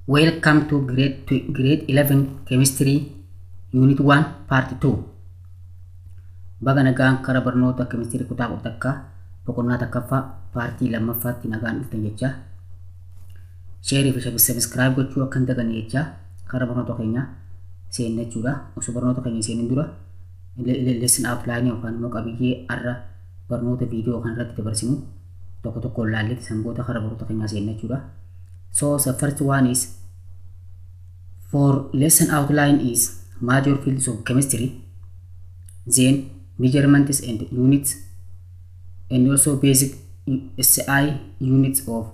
Welcome to grade 11 Chemistry Unit 1 Part 2. Baga nagaan karaa barnoota chemistry kutaa 11 boqonnaa 1ffaa paartii 2ffaatti nagaan dhuftan jecha. Share fi subscribe gochuu akka hin daganne jecha karaa barnoota keenyaa seenna jechuudha. Osoo barnoota keenya seenin dura lesson outline yookaan immoo qabiyyee har'a barnoota viidiyoo kan irratti dabarsinu tokko tokkoon laalletti sangoota karaa barnoota keenyaa seenna jechuudha. So the first one is for lesson outline is major fields of chemistry, then measurements and units, and also basic SI units of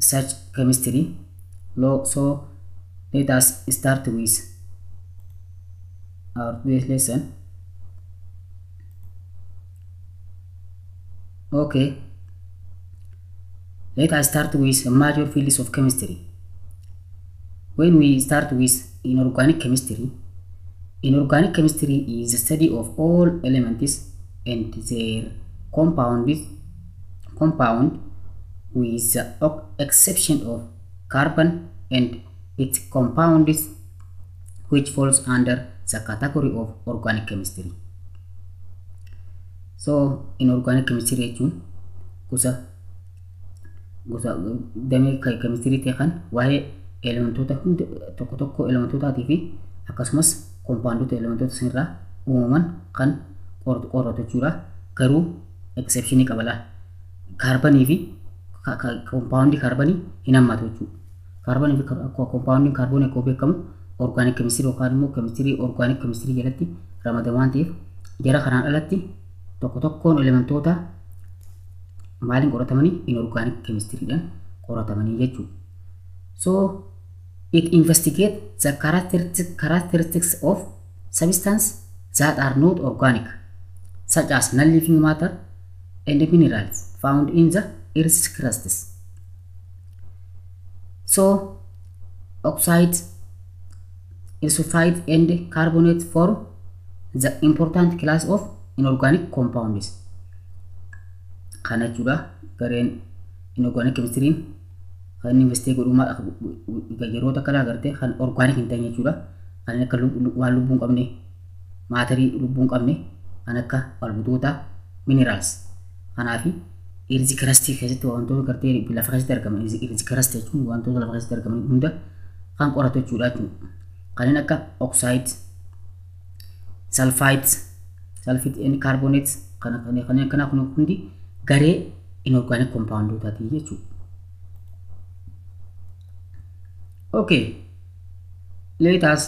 such chemistry. So let us start with our today's lesson. Okay, let us start with major fields of chemistry. When we start with inorganic chemistry, inorganic chemistry is the study of all elements and their compound with the exception of carbon and its compounds, which falls under the category of organic chemistry. So inorganic chemistry jechuun gosa damee chemistry ta'e kan waa'ee elementoota hunda tokko tokko elementootaatii fi akkasumas kompaawundoota elementoota sanirraa uumaman kan qoratu jechuudha. Garuu exceptionii qaba. Kaarbanii fi kompaawundii kaarbanii hin hammatu jechuudha. Kaarbanii fi kompaawundiin kaarboonii akkuma beekamu organic chemistry yookaan immoo chemistry organic chemistry jalatti ramadamu waan ta'eef jara kanaan alatti tokko tokkoon elementoota maaliin qoratamanii inorganic chemistryidhaan qoratamanii jechuudha. So it investigates the characteristics of substance that are not organic, such as non-living matter and minerals found in the Earth's crust. So oxides, sulfide and carbonate form the important class of inorganic compounds. Kana jechuudha gareen inorganic chemistry kan inni investigate godhu yeroo takka agartee kan organic hin ta'in jechuudha. Kan akka waan lubbuu hin qabne, maatarii lubbuu hin qabne, kan akka albuudoota, minerals. Kanaafi earth crust keessatti wantoota gartee lafa keessatti argaman, earth crust jechuun wantoota lafa keessatti argaman hunda kan qoratu jechuudha jechuudha. Kanneen akka oxide, sulfide, sulfide and carbonate kanneen akkanaa kun hundi garee inorganic compoundootaati jechuudha. Okay, let us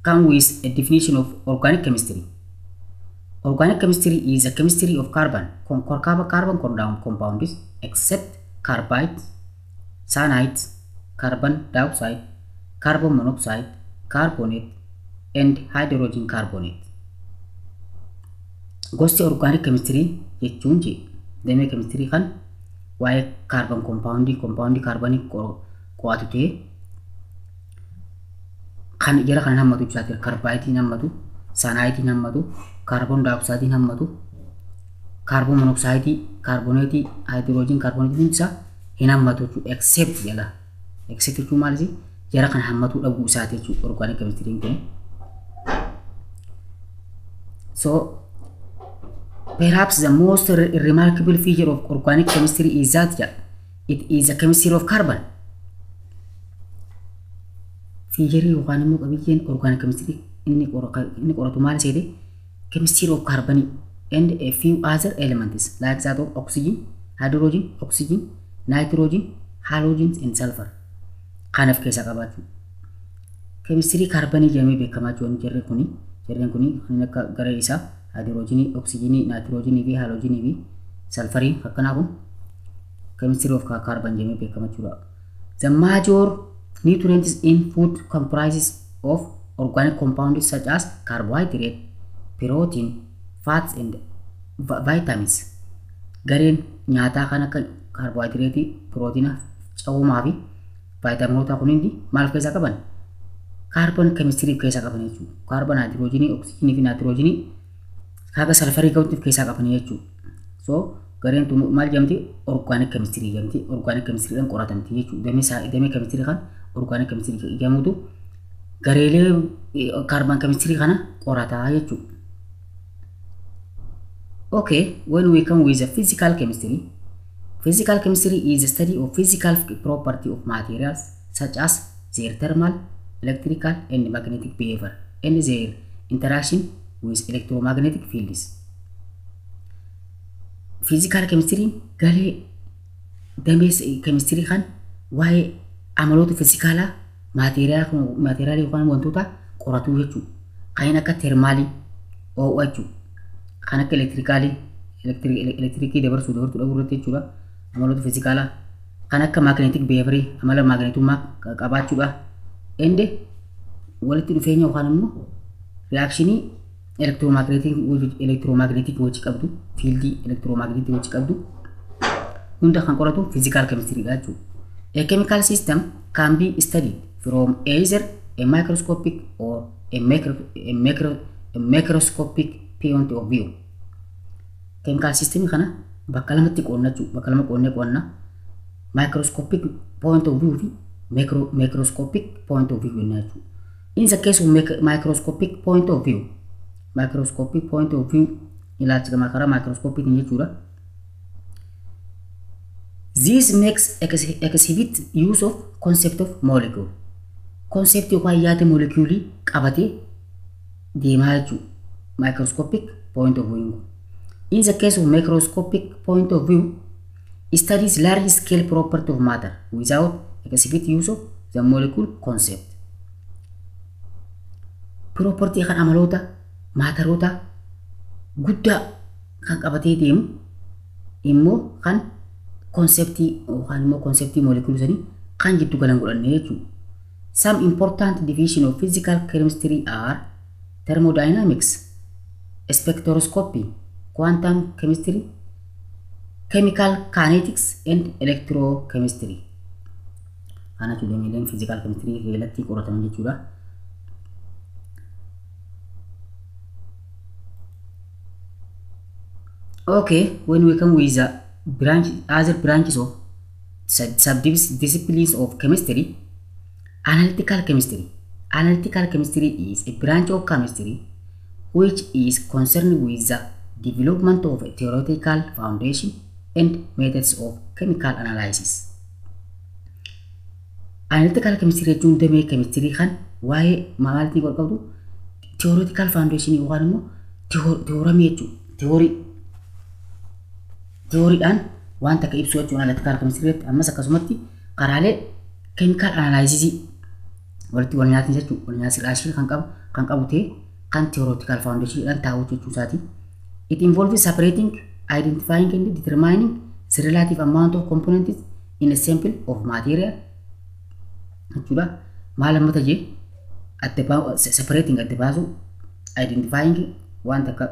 come with a definition of organic chemistry. Organic chemistry is a chemistry of carbon, carbon compounds except carbide, cyanide, carbon dioxide, carbon monoxide, carbonate, and hydrogen carbonate. Gosti organic chemistry jechuun damee chemistry kan waa'ee carbon compound carbonii qo'atu ta'ee kan jara kan hammatu ibsaati. Carbide hammatu, cyanide hammatu, carbon dioxide hammatu, carbon monoxide, carbonate, hydrogen carbonate hundi hin hammatu jechuudha. Except jala. Except jechuun maal isi? Jara kan hammatu dhabuu isaati jechuudha organic chemistry kun. So perhaps the most remarkable feature of organic chemistry is that it is a chemistry of carbon. Feature yookaan immoo qabiyyeen organic chemistry inni qoratu maal seete? Chemistry of carbon and a few other elements like that of oxygen, hydrogen, oxygen, nitrogen, halogens and sulfur. Kan of keessaa qabaachuu. Chemistry carbonii jedhamee beekamaa jiru jarreen kuni kan akka garee isaa hydrogenii, oxygenii, nitrogenii fi halogenii fi sulfurii akkanaa kun chemistry of carbon jedhamee beekamaa jechuudha. The major nutrients in food comprises of organic compounds such as carbohydrate, protein, fats and vitamins. Gareen nyaataa kan akka carbohydrate, prootiina, cawwamaa fi vitaminoota kun hundi maal of keessaa qaban? Carbon chemistry of keessaa qaban jechuudha. Carbon, hydrogenii, oxygenii fi nitrogenii haga sulfurii gahuutti of keessaa qaban jechuudha. So Gareen tun maal jedhamti? Organic chemistry jedhamti. Organic chemistry dhaan qoratamti jechuudha. Damee chemistry kan organic chemistry jedhamutu gareelee carbon chemistry kana qorataa jechuudha. Okay, when we come with the physical chemistry, physical chemistry is the study of physical property of materials such as their thermal, electrical and magnetic behavior and their interaction with electromagnetic fields. Physical chemistry garee damee chemistry kan waa'ee amaloota fiizikaalaa maateeriyaalii yookaan wantoota qoratu jechuudha. Kanneen akka thermalii, ho'aa jechuudha. Kan akka electricalii, elektirikii dabarsuu dabarsuu dhabuu irratti jechuudha. Amaloota fiizikaalaa kan akka magnetic behaviorii amala maagneetummaa qabaachuudha. And walitti dhufeenya yookaan immoo reactionii electromagnetic wajji qabdu, fieldii electromagnetic wajji qabdu hunda kan qoratu physical chemistryidha jechuudha. A chemical system can be studied from either a microscopic or a macroscopic point of view. Chemical system kana bakka lamatti qoodna jechuudha. Bakka lama qoodnee qoodna. Microscopic point of view fi macroscopic point of view jenna jechuudha. In the case of microscopic point of view, microscopic point of view ilaalcha karaa microscopic jechuudha. This makes exhibit use of concept of molecule. Concept yookaan yaada molecuulii qabatee deemaa jechuudha. Microscopic point of view. In the case of macroscopic point of view, studies large scale property of matter without exhibit use of the molecule concept. Property kan amaloota maataroota guddaa kan qabatee deemu immoo kan conceptii yookaan immoo conceptii molecule sanii kan jiddu galan godhanne jechuudha. Some important division of physical chemistry are thermodynamics, spectroscopy, quantum chemistry, chemical kinetics and electrochemistry. Kana jechuudha miileen physical chemistry keessatti qorataman jechuudha. Okay, when we come with the branch, other branches of subdisciplines of chemistry, analytical chemistry. Analytical chemistry is a branch of chemistry which is concerned with the development of a theoretical foundation and methods of chemical analysis. Analytical chemistry jechuun damee chemistry kan waa'ee maaliitiin wal qabatu theoretical foundation yookaan immoo theoremii jechuudha. Theory theoryidhaan waan takka ibsuu jechuudha analytical chemistry irratti ammas akkasumatti karaalee chemical analysis walitti wal nyaatin jechuudha. Wal nyaata kan qabu ta'e kan theoretical foundation taa'u jechuu isaati. It involves separating, identifying and determining the relative amount of components in a sample of material jechuudha. Maal hammata jee adda separating adda baasuu, identifying waan takka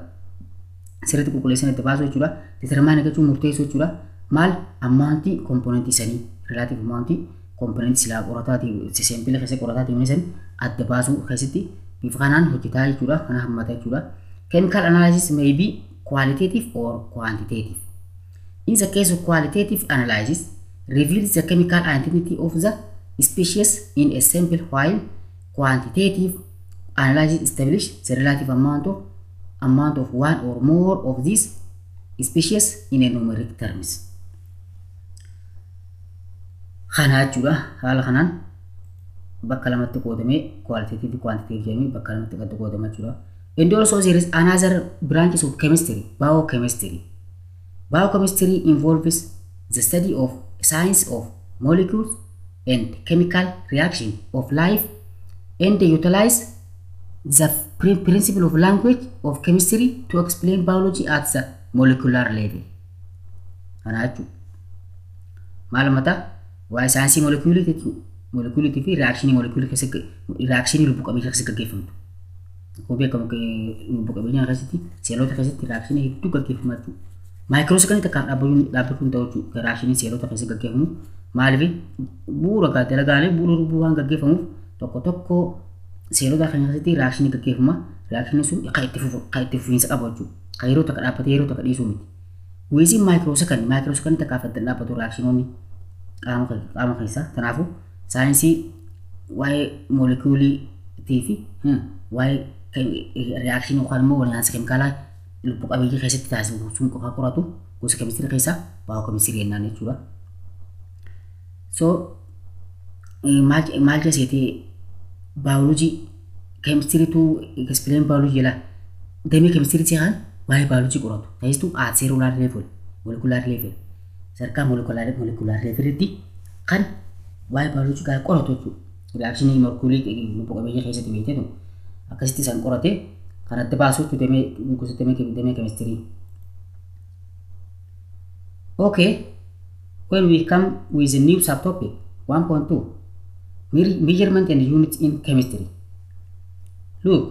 sirriitti qulqulleessan adda baasuu jechuudha. Determining jechuun murteessuu jechuudha. Maal amountii componentii sanii relative amountii componentii silaa qorataatii sample keessa qorataatii san adda baasuu keessatti bifa kanaan hojjetaa jechuudha. Kana hammata jechuudha. Chemical analysis may be qualitative or quantitative. In the case of qualitative analysis, reveals the chemical identity of the species in a sample, while quantitative analysis establish the relative amount of one or more of these species in a numeric terms. Kana jechuudha. Haala kanaan bakka lamatti qoodamee qualitative fi quantitative jedhamee bakka lamatti gad qoodama jechuudha. And also there is another branches of chemistry, biochemistry. Biochemistry involves the study of science of molecules and chemical reaction of life and they utilize the principle of language of chemistry to explain biology at the molecular level. Kana jechuudha. Maal mata waa'ee saayinsii moolekuulii jechuudha. Moolekuuliitii fi reactionii moolekuulii keessatti reactionii lubbu qabeeyyii keessatti gaggeeffamtu. Akkuma beekamu lubbu qabeeyyii keessatti seelota keessatti reactionii hedduu gaggeeffama jechuudha. Microsecondii takkaaf dhaabbachuu hin ta'u jechuudha. Reactionii seelota keessatti gaggeeffamu maaliif bu'uura dalagaalee bu'uura lubbuu waan gaggeeffamuuf tokko tokko seelota kana keessatti reactionii gaggeeffama. Reactioniin sun kan itti fufu kan itti fufiinsa qabu jechuudha. Kan yeroo takka dhaabbatee yeroo takka dhiisuu miti. Within microsecond, microsecond takkaaf adda dhaabbatu reactionoonni qaama keessaa. Kanaafuu saayinsii waa'ee moolekuuliitii fi waa'ee reaction yookaan immoo walnyaansa keemikaalaa lubbu qabeeyyii keessatti taasisu sun qofa qoratu gosa keemistirii keessaa baayookeemistirii jennaan jechuudha. So maal jeseetee baayoloojii keemistirii to explain baayoloojii jedha. Damee keemistirii seeqan waa'ee baayoloojii qoratu. Taasistu at cellular level, molecular level, sadarkaa molecular levelitti kan waa'ee baayoloojii kan qoratu jechuudha. Reactionii moolekuulii lubbu qabeeyyii keessatti beekteetu akkasitti isaan qorate kan adda baasu jechuudha damee gosa damee keemistirii. Okay, when we come with a new subtopic 1.2, measurement and units in chemistry. Look,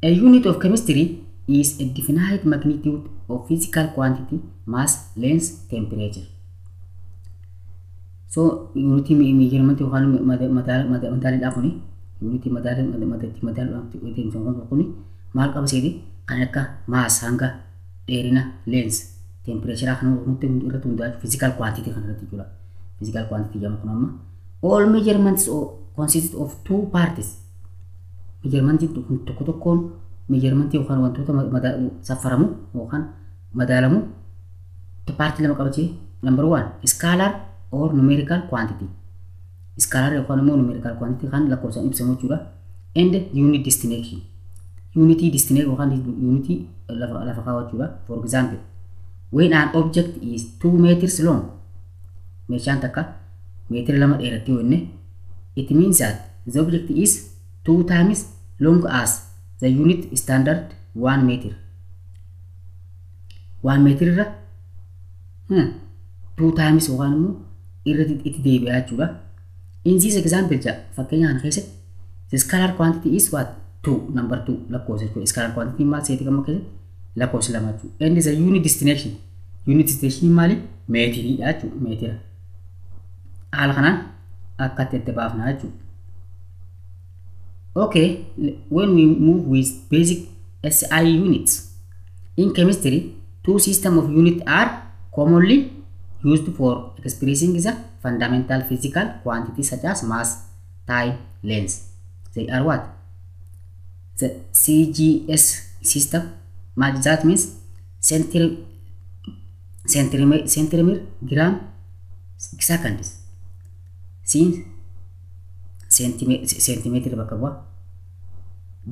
a unit of chemistry is a definite magnitude of physical quantity, mass, length, temperature. So, unit measurement yookaan madaaliidhaa kuni unit madaaliidhaa kuni maal qaba seeti kan akka mass, hanga, dheerina, length, temperature kan nutti irratti hundaa'u physical quantity kan irratti jechuudha. Physical quantity jedhamu kun amma all measurements consist of two parts. Measurement tokko tokkoon measurement yookaan wantoota saffaramu yookaan madaalamu partii lama qabachee. Number one, scalar or numerical quantity. Scalar yookaan immoo numerical quantity kan lakkoofsaan ibsamu jechuudha. And unit distinction. Unity distinction yookaan unity lafa kaawwachuudha. For example, when an object is 2 meters long, meeshaan takka meetira 2 dheeratti yoo jenne, it means that the object is 2 times long as the unit standard 1 meter. 1 meter irra 2 times yookaan immoo irratti itti deebi'aa jechuudha. In this example jedha, fakkeenya kana keessatti the scalar quantity is what? 2, number 2 lakkoofsa jechuudha. Scalar quantity maal seeti qamma keessatti lakkoofsa 2 jechuudha. And the unit destination. Unit destination maali? Meetiriidha jechuudha. Meetira. Haala kanaan akkatti adda baafna jechuudha. Okay, when we move with basic SI units. In chemistry, two systems of units are commonly used for expressing the fundamental physical quantities such as mass, time, length. They are what? The CGS system, that means centimeter, gram, seconds. C centimeter bakka bu'a.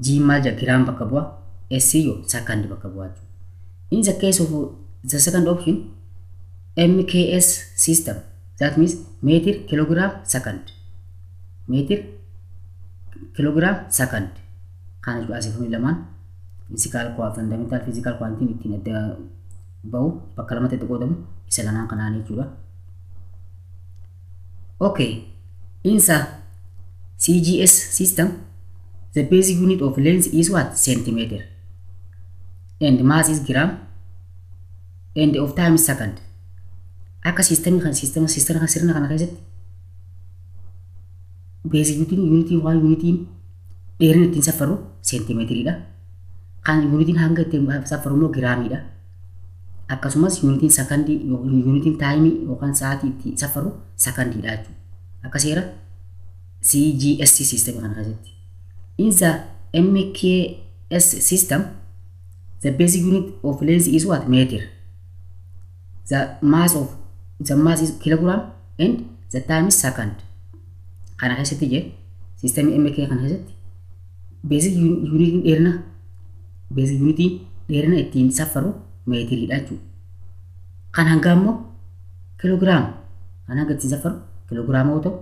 G maal jedha? Gram bakka bu'a. S yoo second bakka bu'a jechuudha. In the case of the second option, MKS system, that means meter, kilogram, second. Meter, kilogram, second. Kana jechuudha asii lamaan physical fundamental physical quantity ittiin adda bahu bakka lamatti itti qoodamu isa lamaan kanaan jechuudha. Okay, in the CGS system, the basic unit of length is what? Centimeter. And mass is gram. And of time is second. Akka systemii kan systema systema kan sirna kana keessatti basic unit waan unitiin dheerina ittiin safaru seentimeetiriidha. Kan unitiin hanga ittiin safaru immoo giraamiidha. Akkasumas unitiin sakandii, unitiin timeii yookaan sa'aatii ittiin safaru sakandiidha jechuudha. Akka seera CGS system kana keessatti. In the MKS system, the basic unit of length is what? Meter. The mass is kilogram and the time is second. Kana keessatti jee systemii MK kana keessatti basic unit dheerina, basic unit dheerina ittiin safaru meetiriidha jechuudha. Kan hangaa immoo kiloogiraama. Kan hanga ittiin safaru kiloogiraama yoo ta'u,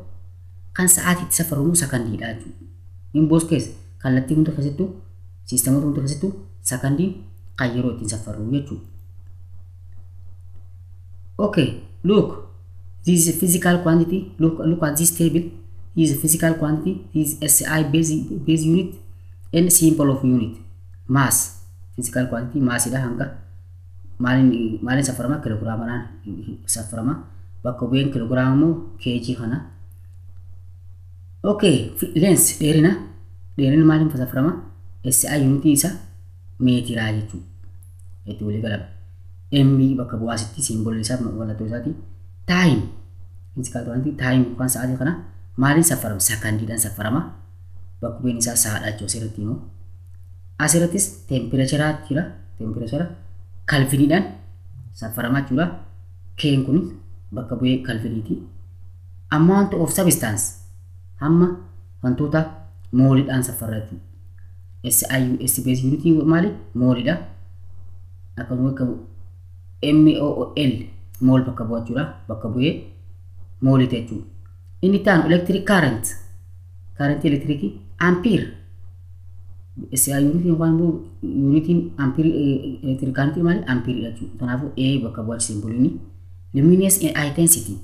kan sa'aatii itti safaru immoo sakandiidha jechuudha. In both case, kallattii hunda keessattuu, siistemoota hunda keessattuu sakandiin kan yeroo ittiin safaru jechuudha. Okay, look, this is a physical quantity. Look, look at this table. This is a physical quantity. This is SI base unit and symbol of unit. Mass, physical quantity, mass idha hanga maaliin maaliin safarama? Kiloogiraamadhaan safarama. Bakka bu'een kiloogiraama immoo kg kana. Okay, length, dheerina, dheerina maaliin safarama? SI unit isa meetiraa jechuudha. Itti walii galama. M bakka bu'aa asitti simboolli isaa mallattoo isaati. Time physical quantity time yookaan sa'aatii kana maaliin safarama? Sakandiidhaan safarama. Bakka bu'een isaa sa'aadha jechuudha asirratti immoo. Asirrattis temperature jira. Temperature kalviniidhaan safarama jechuudha. K'n kun bakka bu'ee kalviniiti. Amount of substance hamma wantoota mooliidhaan safarra jechuudha. SIU S base unit maali? Moolidha. Akkasuma bakka MOL mole bakka bu'a jechuudha. Bakka bu'ee mooliti jechuudha. Inni itti aanu electric current. Current elektirikii ampere. SI unit yookaan immoo unitiin ampere electric current maali? Ampeeridha jechuudha. Kanaafuu A bakka bu'a simbooliin. Luminous intensity.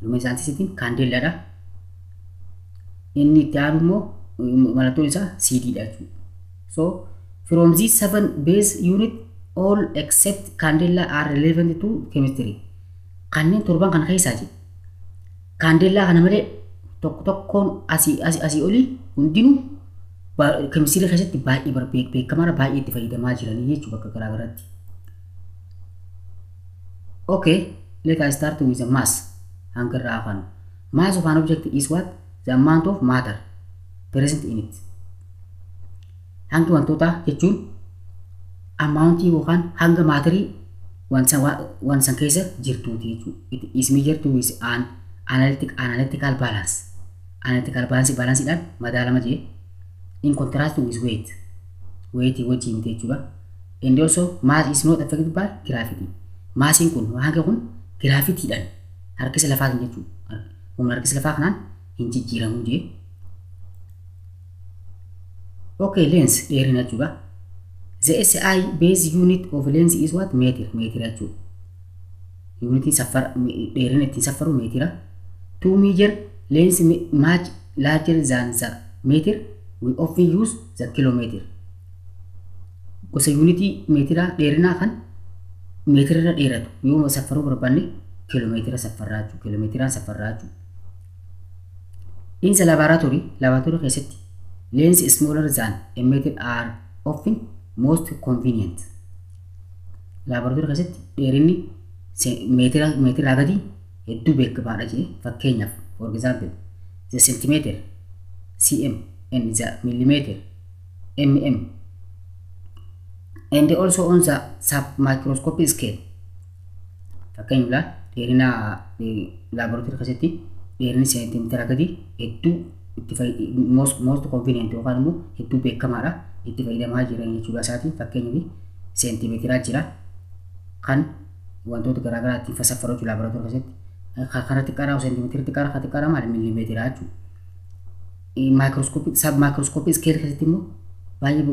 Luminous intensity kaandeellaadha. Inni itti aanu immoo mallattoon isaa CD dha jechuudha. So from these seven base unit, all except candela are relevant to chemistry. Kanneen torban kana keessaa jedhe. Kaandeellaa kana malee tokko tokkoon asii asii asii olii hundinuu keemistirii keessatti baay'ee beekamaadha, baay'ee itti fayyadamaa jiranii jechuudha bakka garaa garaatti. Okay, let us start with the mass. Hanga irraa hafanu. Mass of an object is what? The amount of matter present in it. Hangi wantootaa jechuun amountii yookaan hanga maatarii waan san keessa jirtuuti jechuudha. It is measured with an analytical balance. Analytical balance balansiidhaan madaalama jee, in contrast with weight. Weight wajjin miti jechuudha. And also mass is not affected by gravity. Maasiin kun, hanga kun, giraafitiidhaan, harkisa lafaatiin jechuudha. Humna harkisa lafaa kanaan hin jijjiiramu jee. Okay, length dheerina jechuudha. The SI base unit of length is what? Meter. Meetira jechuudha. Unitiin safara dheerina ittiin safaru meetira. To measure length much larger than the meter, we often use the kilometer. Gosa yuunitii meetira dheerinaa kan meetira irra dheeratu yoo safaruu barbaanne kiiloomeetira safarraa jechuudha. Kiiloomeetiraan safarraa jechuudha. In the laboratory, laboratory keessatti length smaller than a meter are often most convenient. Laboratory keessatti dheerinni meetira meetiraa gadi hedduu beekamaadha jedhe. Fakkeenyaaf, for example, the centimeter cm and the millimeter mm, and also on the submicroscopic scale. Fakkeenyaaf, dheerina laboratory keessatti dheerinni seentimeetira gadi hedduu itti most convenient yookaan immoo hedduu beekamaadha, itti fayyadamaa jiran jechuudha isaati. Fakkeenyaaf, seentimeetiraa jira kan wantoota garaagaraa ittiin safaruu jechuudha laboratory keessatti. Kana xiqqaadhaa seentimeetira xiqqaadhaa, kan xiqqaadhaa maali? Millimeetira jechuudha. Microscopic, sub microscopic scale keessatti immoo baay'ee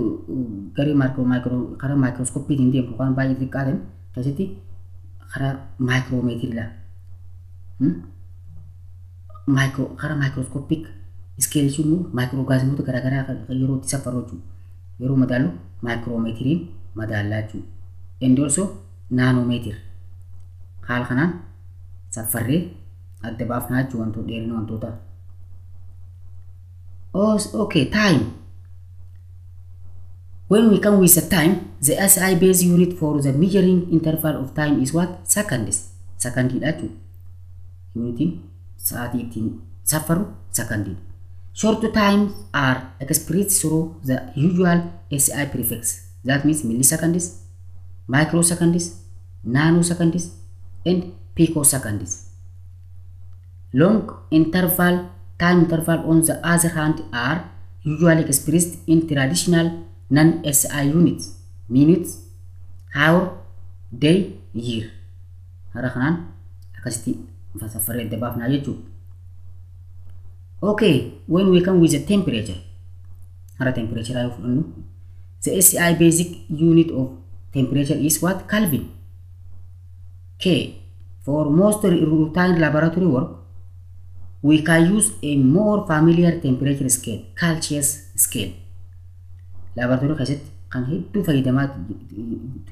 garee micro karaa maayikirooskoopiitiin deemu yookaan baay'ee xiqqaa ta'e keessatti karaa maayikiroomeetiriidha. Micro karaa microscopic scale jechuun immoo maayikiroo garaagaraa yeroo itti safarru jechuudha. Yeroo madaallu maayikiroomeetiriin madaallaa jechuudha. And also nanometer. Haala kanaan safarree adda baafnaa jechuudha wantoota dheerina wantoota. Oh, okay, time. When we come with the time, the SI base unit for the measuring interval of time is what? Seconds. Secondiidha jechuudha. Unitiin sa'aatii ittiin safaru secondiidha. Short times are expressed through the usual SI prefix. That means milliseconds, microseconds, nanoseconds, and picoseconds. Long interval time interval, on the other hand, are usually expressed in traditional non-SI units, minutes, hour, day, year. Hara kanaan akkasitti safaree adda baafnaa jechuudha. Okay, when we come with the temperature, hara temperature yoo fudhannu, the SI basic unit of temperature is what? Kelvin. K. For most routine laboratory work, we can use a more familiar temperature scale, Celsius scale. Laboratory keessatti kan hedduu fayyadamaa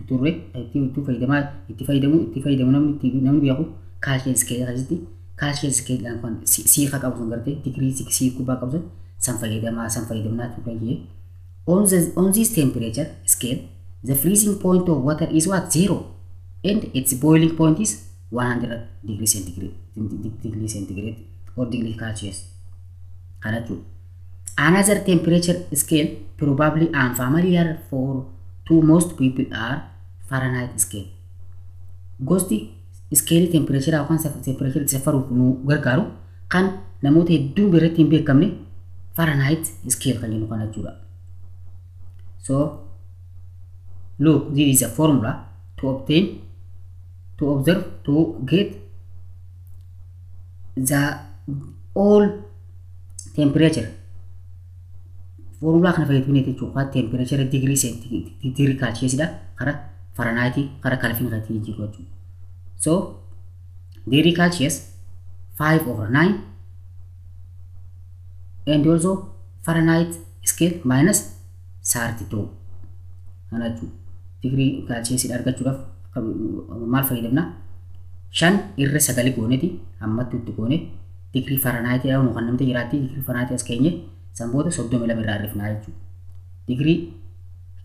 turre, hedduu fayyadamaa itti fayyadamu namni beeku Celsius scale keessatti Celsius scale kan siiqa qabu sun gartee digirii sii gubbaa qabu sun san fayyadamaa san fayyadamnaa turre jee. On this temperature scale, the freezing point of water is what? Zero. And its boiling point is 100 degree centigrade, degree centigrade or degree Celsius. Kana jechuudha. Another temperature scale probably unfamiliar for to most people are Fahrenheit scale. Gosti iskeelii temperature yookaan temperature safaruuf nu gargaaru kan namoota hedduun biratti hin beekamne Fahrenheit scale kan jennu kana jechuudha. So look, this is a formula to obtain, to observe, to get the all temperature. Formula kana fayyadamnee jechuudha. Temperature degree centigrade, degree Celsius dha kara Fahrenheit kara Kelvin kan jiru jechuudha. So degree Celsius 5 over 9 and also Fahrenheit scale minus 32 kana jechuudha. Degree Celsius argachuudhaaf maal fayyadamna? 5/9 gooneeti ammatti itti goone degree Fahrenheit nu kan namti jiraatti degree Fahrenheit as keenye san booda 32 irraa hir'ifnaa jechuudha. Degree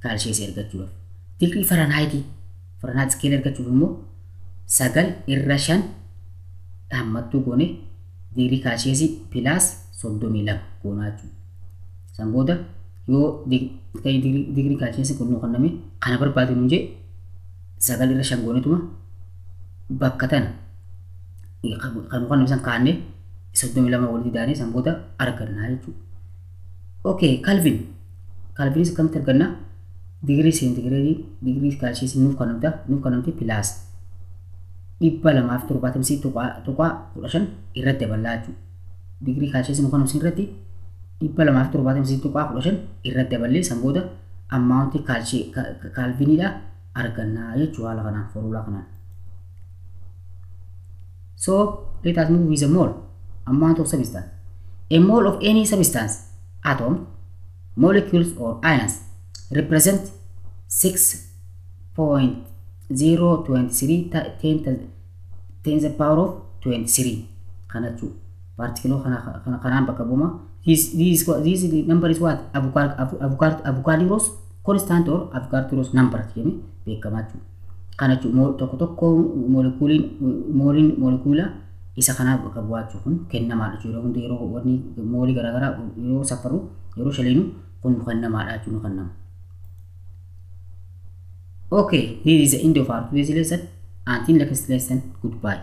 Celsius argachuudhaaf. Degree Fahrenheit, Fahrenheit scale argachuuf immoo 9/5 hammattuu goone degree Celsius plus 32 goonaa jechuudha. San booda yoo degree Celsius kun nu kenname kana barbaadu nu jee 9/5 goonetuma bakka tana kan nu kenname san kaannee 32 walitti daanee san booda argannaa jechuudha. Okay, Kelvin. Kelvinis akkamitti arganna? Degree centigrade, degree Celsius nuuf kennamta, nuuf kennamte plus 273.15 irratti daballaa jechuudha. Degree Celsius nuuf kennamte irratti 273.15 irratti daballee san booda ammaawunti Kelviniidha argannaa jechuudha haala kanaan formulaa kanaan. So let us move with a mole. Amount of substance. A mole of any substance, atom, molecules or ions represent 6.023 10 the power of 23 kana jechuudha. Paartikiloo kana kanaan bakka bu'uma. This number is what? Avogadro's constant or Avogadro's number jedhamee beekamaa jechuudha. Kana jechuudha tokko tokko moolekuuliin mooliin moolekuula isa kanaaf bakka bu'aa jechuudha. Kun kennamaadha jechuudha. Yeroo hunda yeroo wanni moolii garaagaraa yeroo safarru yeroo shaleenu kun kennamaadha jechuudha kennama. Okay, this is the end of our today's lesson. Until next lesson, goodbye.